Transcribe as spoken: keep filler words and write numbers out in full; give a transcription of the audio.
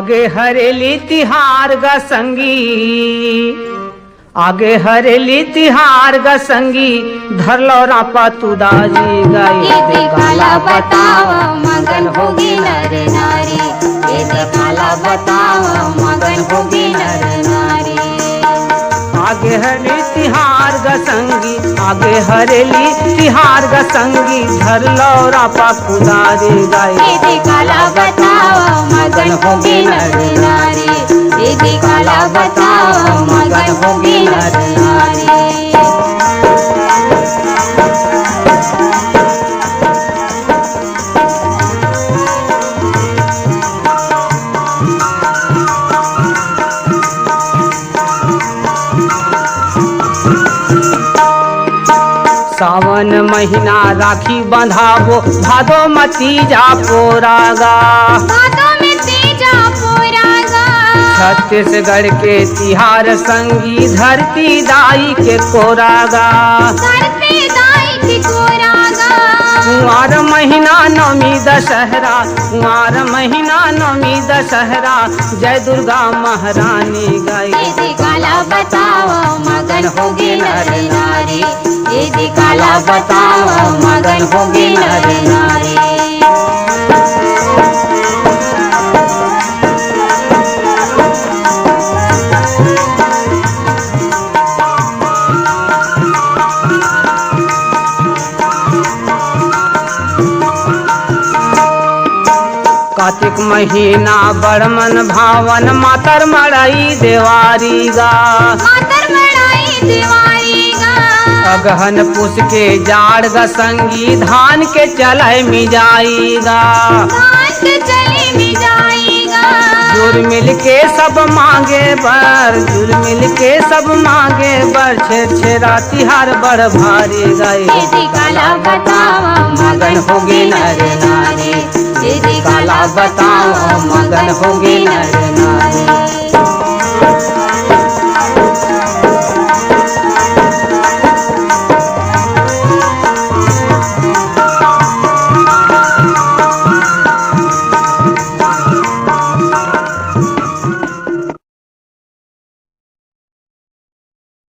आगे हरेली तिहार ग संगी, आगे हरेली तिहार ग संगी, धर लो रापा तुदारी ग। ए दे काला बताव, मगन होगे नर नारी। ए दे काला बताव, मगन होगे नर नारी। आगे हरेली तिहार ग संगी, आगे हरेली तिहार ग संगी, धर लो रापा कुदारी ग। ए दे काला बताव, मगन होगे नर नारी। ए दे काला बताव, मगन होगे नर नारी। सावन महीना राखी बंधाबो, भादो म तीजा पोरागा। भादो में तीजा पोरागा। छत्तीसगढ़ के तिहार संगी, धरती दाई के कोरागा। धरती दाई के कोरागा। कुंवार महीना नवमी दशहरा, कुंवार महीना नवमी दशहरा, जय दुर्गा महारानी ग। ए दे काला बताव, मगन होगे नर नारी। ए दे काला बताव, मगन होगे नर नारी। कार्तिक महीना बड़ मन भावन, मातर मड़ई देवारी गा। मातर मड़ई देवारी गा। अगहन पुस के जाड़ ग संगी, धान के चलय मिजाई गा। धान के चलय मिजाई गा। जुर मिल के सब मांगे बर, जुर मिल के सब मांगे बर, छेर छेरा तिहार बड़ भारी ग। ए दे काला बताव, मगन होगे नर नारी। ए दे काला बताव, मगन होगे नर